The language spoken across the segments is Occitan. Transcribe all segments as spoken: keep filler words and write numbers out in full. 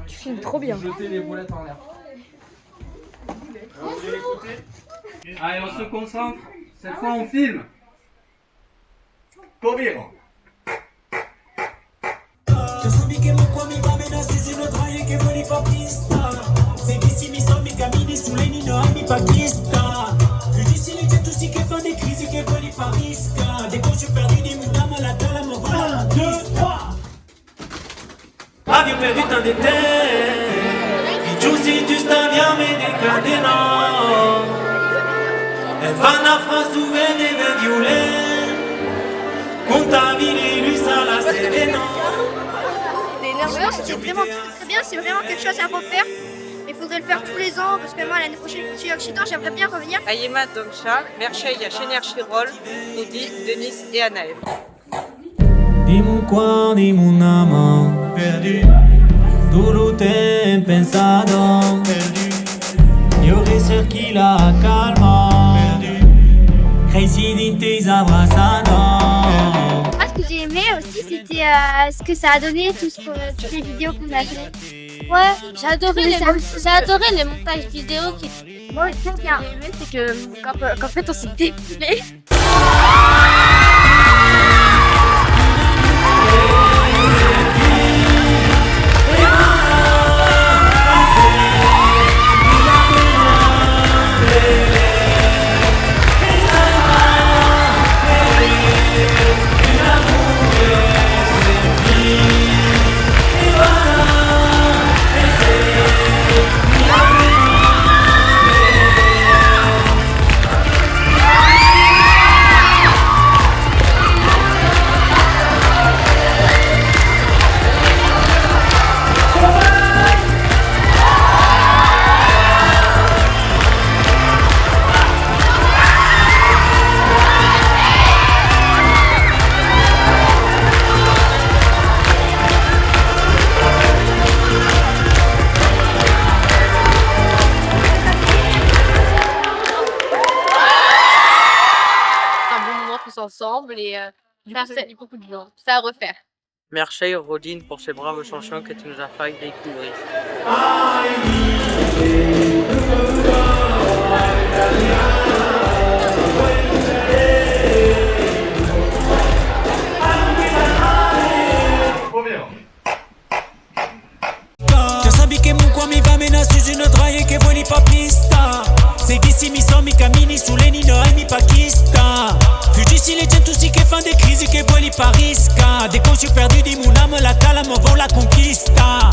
Tu filmes trop bien. Allez, on se concentre. Cette fois, on filme. Covira. Aviam perdut tant de temps, e just, just aviam de cadenas. Eth vent a fach sovent de vent violent, comptavi de lutz a la serena. Sinon, c'était vraiment très, très bien, c'est vraiment quelque chose à refaire. Il faudrait le faire tous les ans parce que moi, l'année prochaine, je suis occitan, j'aimerais bien revenir. Aïe, donc ça, merci à Sénère Chirol, Rudy, Denise et Anaël. Dins mon còr, dins mon ama, perdut, tot lo temps pensada, perdut. Jo recerqui la calma, perdut, cresi dins teis abraçadas. Ah, ce que j'ai aimé aussi, c'était euh, ce que ça a donné, tout ce que- toutes les vidéos qu'on a fait. Ouais, j'ai adoré les, j'ai adoré les montages vidéo qui. Moi, ce que j'ai aimé, c'est que qu'en qu'en fait, on s'est défoulé. Un bon moment tous ensemble et euh, du coup, c'est beaucoup de gens. C'est à refaire. Merci Rodine pour ces braves chansons que tu nous as fait découvrir. Ja sabi que mon còr mi va menar sus una tralha que vòli pas pistar. Seguissi mi sòmi, camini soleni, no aimi pas quista. Fugissi le gents, si que fan de crisi que vòli pas riscar. De còps siáu perdut dins mon ama, la calma vòu la conquista.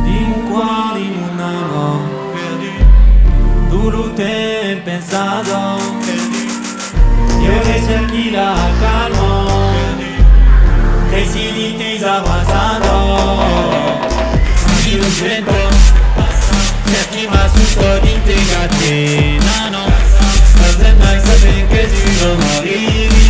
Dins mon còr, dins mon ama, perdut, tot lo temps pensada, perdut. Jo recerqui la calma, perdut, cresi dins teis abraçadas. Dins lo vent, cerqui ma suta dins te gate, nano. Pas de mai saber qu'es un òme, arribi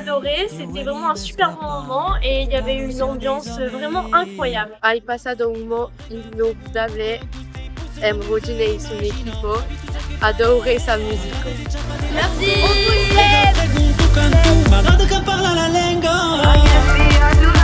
Adoré, c'était vraiment un super bon moment et il y avait une ambiance vraiment incroyable. Ai passat un moment inolvidable amb Rodine e son equipa. Adoré sa musica. Merci. On vous aime. M'agrada que parla la lenga.